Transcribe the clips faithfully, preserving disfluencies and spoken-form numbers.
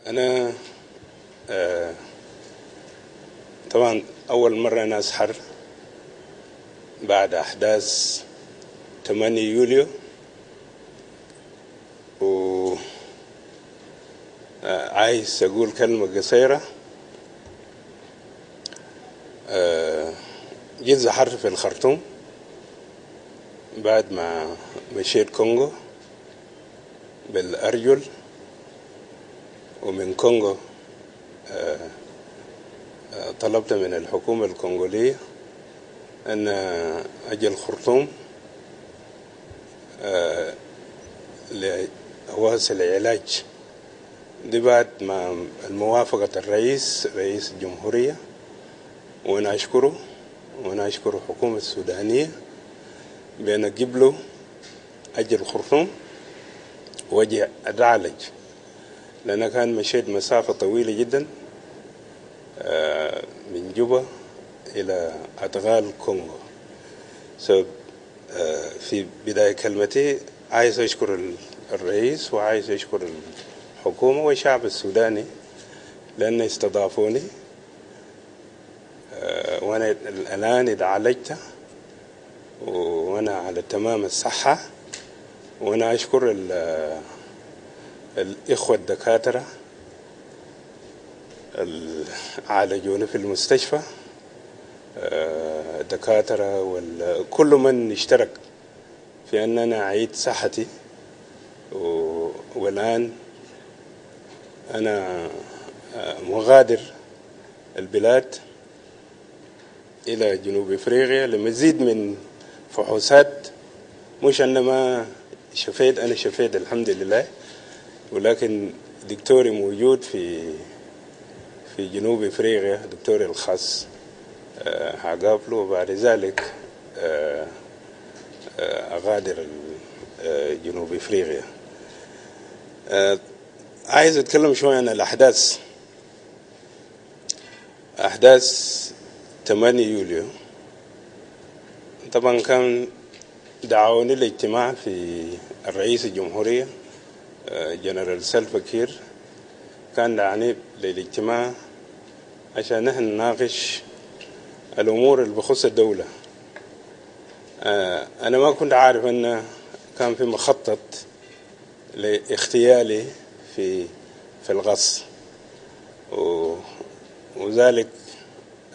أنا، آه، طبعًا أول مرة أنا أسحر بعد أحداث تمانية يوليو، و، آه، عايز أقول كلمة قصيرة. آه، جيت زحرت في الخرطوم بعد ما مشيت كونغو بالأرجل، ومن كونغو، آه، آه، طلبت من الحكومة الكونغولية أن أجي الخرطوم، آه، لأواصل علاج. دي بعد ما الموافقة الرئيس، رئيس الجمهورية، وأنا أشكره، وأنا أشكر الحكومة السودانية بأن قبلوا أجي الخرطوم وأجي أتعالج، لأن كان مشيت مسافة طويلة جدًا، آه، من جوبا إلى أدغال كونغو. So، آه، في بداية كلمتي عايز أشكر ال-، الرئيس، وعايز أشكر الحكومة والشعب السوداني لأن استضافوني. آه، وأنا ال-، الآن اتعالجت، وأنا على تمام الصحة، وأنا أشكر ال-، الإخوة الدكاترة اللي عالجوني في المستشفى، آه، الدكاترة وال-، كل من اشترك في أن أنا أعيد صحتي. و-، والآن أنا، آه، مغادر البلاد إلى جنوب إفريقيا لمزيد من فحوصات. مش أنا ما شفيت، أنا شفيت الحمد لله، ولكن دكتوري موجود في، في جنوب إفريقيا، دكتوري الخاص. آه، هقابله، وبعد ذلك، آه، آه، أغادر ال-، آه، جنوب إفريقيا. آه، عايز أتكلم شوية عن الأحداث. أحداث تمانية يوليو طبعًا كان دعوني الاجتماع في الرئيس الجمهورية، آه، جنرال سلفا كير، كان دعاني للاجتماع عشان نحن نناقش الأمور اللي بخص الدولة. آه، أنا ما كنت عارف أن كان في مخطط لاغتيالي في، في الغص. و-، وذلك،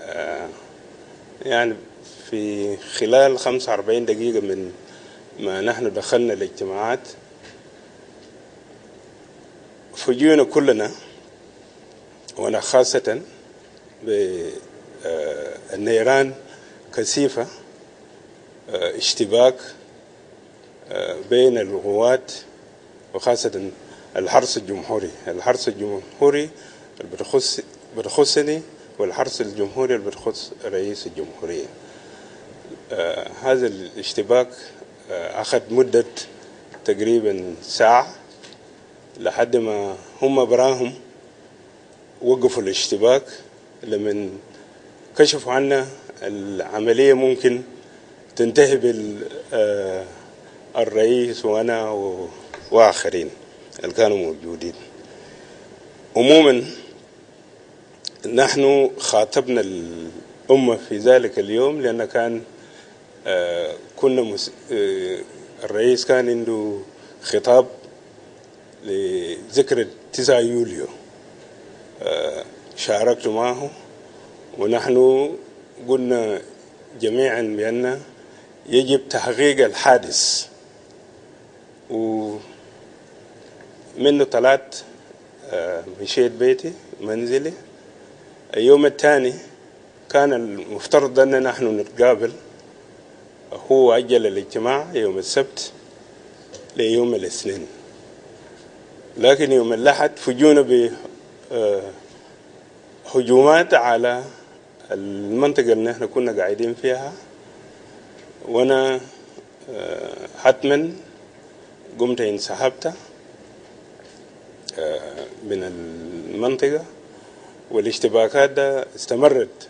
آه، يعني في خلال خمسة وأربعين دقيقة من ما نحن دخلنا الاجتماعات، فوجئنا كلنا، وأنا خاصة، ب، آه، النيران كثيفة، آه، اشتباك، آه، بين القوات، وخاصة الحرس الجمهوري، الحرس الجمهوري اللي بتخص، بتخصني، والحرس الجمهوري اللي بتخص رئيس الجمهورية. آه، هذا الاشتباك، آه، أخذ مدة تقريبًا ساعة لحد ما هم براهم وقفوا الاشتباك. لمن كشفوا عنا العملية ممكن تنتهي بال، آه، الرئيس وأنا و-، وآخرين اللي كانوا موجودين. عمومًا، نحن خاطبنا الأمة في ذلك اليوم لأن كان، آه، كنا مس-، آه، الرئيس كان عنده خطاب لذكرى تسعة يوليو. آه، شاركت معه، ونحن قلنا جميعًا بأن يجب تحقيق الحادث. ومنه طلعت، آه، مشيت بيتي، منزلي. اليوم الثاني كان المفترض أن نحن نتقابل، هو أجل الاجتماع يوم السبت ليوم الاثنين، لكن يوم الأحد فوجئنا ب، آه، هجومات على المنطقة اللي نحن كنا قاعدين فيها، وأنا، آه، حتمًا قمت انسحبت، آه، من المنطقة، والاشتباكات ده استمرت،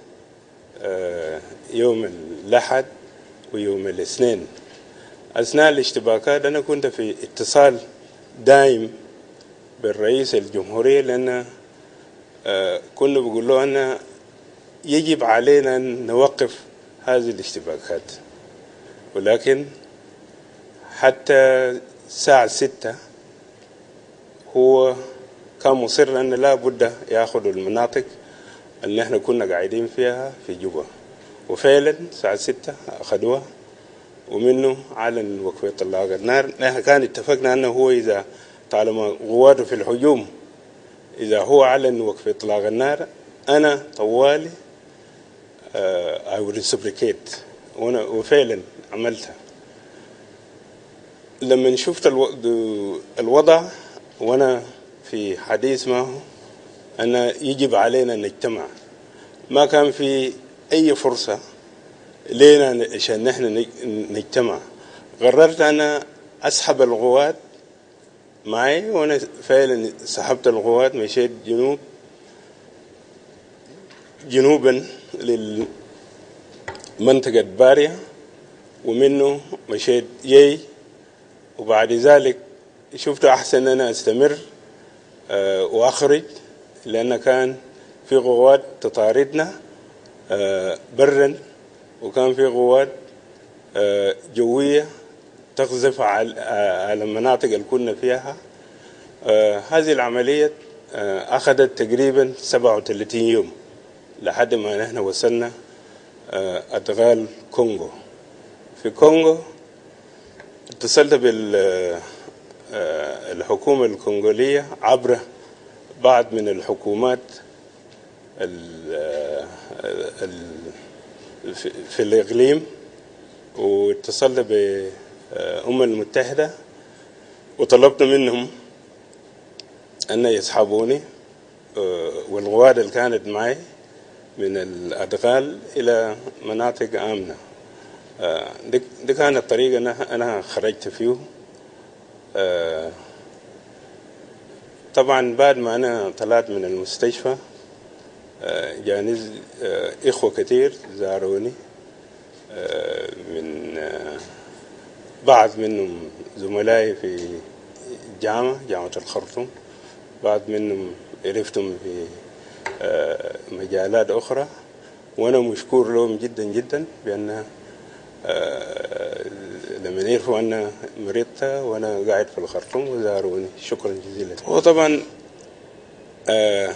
آه، يوم الأحد ويوم الاثنين. أثناء الاشتباكات أنا كنت في اتصال دائم بالرئيس الجمهورية، لأن، آه، كنا بقول له أن يجب علينا أن نوقف هذه الاشتباكات، ولكن حتى الساعة ستة هو كان مصر أن لا بد يأخذوا المناطق اللي نحن كنا قاعدين فيها في جوبا، وفعلا الساعة ستة أخذوها، ومنه أعلن وقف إطلاق النار. نحن كان اتفقنا أنه هو إذا طالما قواته في الهجوم، إذا هو أعلن وقف إطلاق النار، أنا طوالي، آه، I will reciprocate. وأنا، وفعلا عملتها. لما شفت الو-، الوضع، وأنا في حديث معه أن يجب علينا أن نجتمع، ما كان في أي فرصة لنا عشان نحن نج-، نجتمع. قررت أنا أسحب القوات معي، وأنا فعلا سحبت القوات، مشيت جنوب، جنوبا للمنطقة باريا، ومنه مشيت يي، وبعد ذلك شفت أحسن أنا أستمر، آه، وأخرج، لأن كان في قوات تطاردنا، آه، برا، وكان في قوات، آه، جوية تقذف على، آه، على المناطق اللي كنا فيها. آه، هذه العملية، آه، أخذت تقريبا سبعة وثلاثين يوم لحد ما نحن وصلنا، آه، أدغال كونغو. في كونغو اتصلت بال، آه، الحكومة الكونغولية عبر بعض من الحكومات ال-، آه، ال-، في، في الإقليم، واتصلت بالأمم المتحدة وطلبت منهم أن يسحبوني، آه، والقوات اللي كانت معي من الأدغال إلى مناطق آمنة. آه، دي، دي كانت الطريقة أنا، أنا خرجت فيه. آه، طبعا بعد ما أنا طلعت من المستشفى، آه، جاني، آه، إخوة كتير زاروني، آه، من، آه، بعض منهم زملائي في جامعة، جامعة الخرطوم، بعض منهم عرفتهم في، آه، مجالات أخرى، وأنا مشكور لهم جدا جدا بأن، آه، لما عرفوا أن مرضت وأنا قاعد في الخرطوم وزاروني. شكرا جزيلا. وطبعا، آه،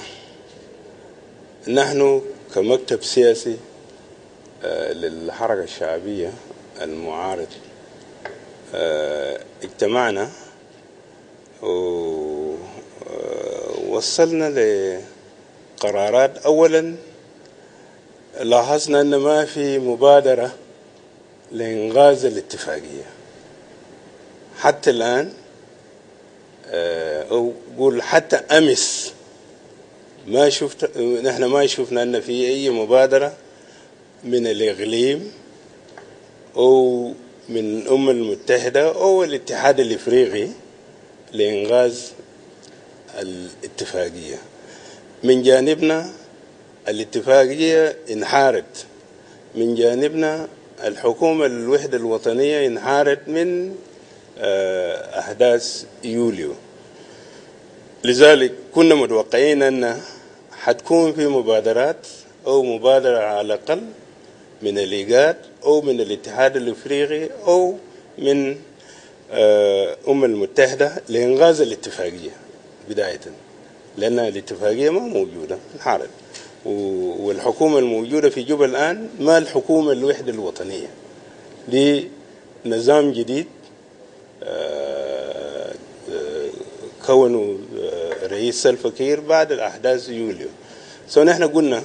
نحن كمكتب سياسي، آه، للحركة الشعبية المعارض، آه، اجتمعنا ووصلنا لقرارات. أولا، لاحظنا أن ما في مبادرة لإنقاذ الاتفاقية حتى الآن. آه، أو قول حتى أمس ما شفت، نحن ما شفنا أن في أي مبادرة من الإقليم أو من الأمم المتحدة أو الاتحاد الإفريقي لإنقاذ الاتفاقية. من جانبنا الاتفاقية انحارت، من جانبنا الحكومة الوحدة الوطنية انحارت من، آه، أحداث يوليو. لذلك كنا متوقعين أن حتكون في مبادرات أو مبادرة على الأقل من الإيجاد أو من الاتحاد الإفريقي أو من، آه، الأمم المتحدة لإنقاذ الاتفاقية بداية، لأن الاتفاقية ما موجودة، انحارت. و-، والحكومة الموجودة في جوبا الآن ما الحكومة الوحدة الوطنية، دي نظام جديد، آه، آه، كونه، آه، رئيس سلفا كير بعد الأحداث يوليو. سو نحن قلنا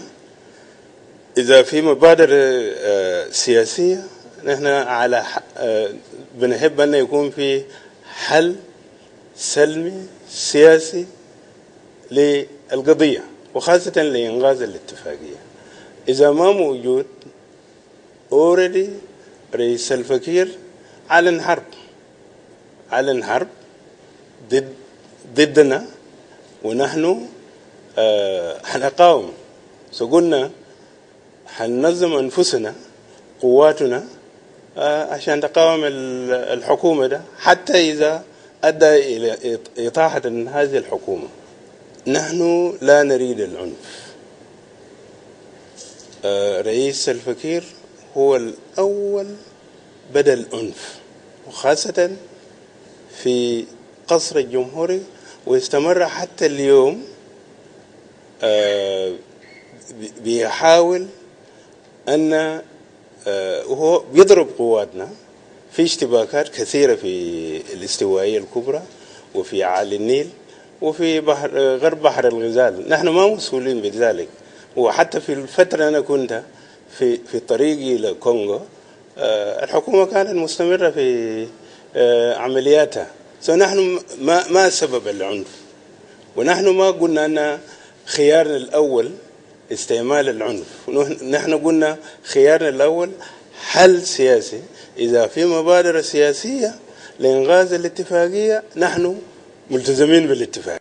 إذا في مبادرة، آه، سياسية، نحن على ح-، آه، بنحب أن يكون في حل سلمي سياسي للقضية، وخاصة لإنقاذ الاتفاقية. إذا ما موجود، اوريدي رئيس سلفا كير أعلن حرب، أعلن حرب ضد، ضدنا، ونحن، آه، حنقاوم. سو قلنا حننظم أنفسنا، قواتنا، آه، عشان تقاوم ال-، الحكومة ده، حتى إذا أدى إلى إط- إطاحة هذه الحكومة. نحن لا نريد العنف. آه، رئيس سلفا كير هو الأول بدأ العنف، وخاصة في قصر الجمهوري، واستمر حتى اليوم. آه، بي- بيحاول أن، آه، وهو بيضرب قواتنا في اشتباكات كثيرة في الاستوائية الكبرى وفي أعالي النيل وفي بحر، آه، غرب بحر الغزال. نحن ما مسؤولين بذلك. وحتى في الفترة أنا كنت في، في طريقي إلى كونغو، آه، الحكومة كانت مستمرة في، آه، عملياتها. So نحن ما، ما سبب العنف، ونحن ما قلنا أن خيارنا الأول استعمال العنف. نحن، نحن قلنا خيارنا الأول حل سياسي. إذا في مبادرة سياسية لإنقاذ الاتفاقية، نحن ملتزمين بالاتفاق.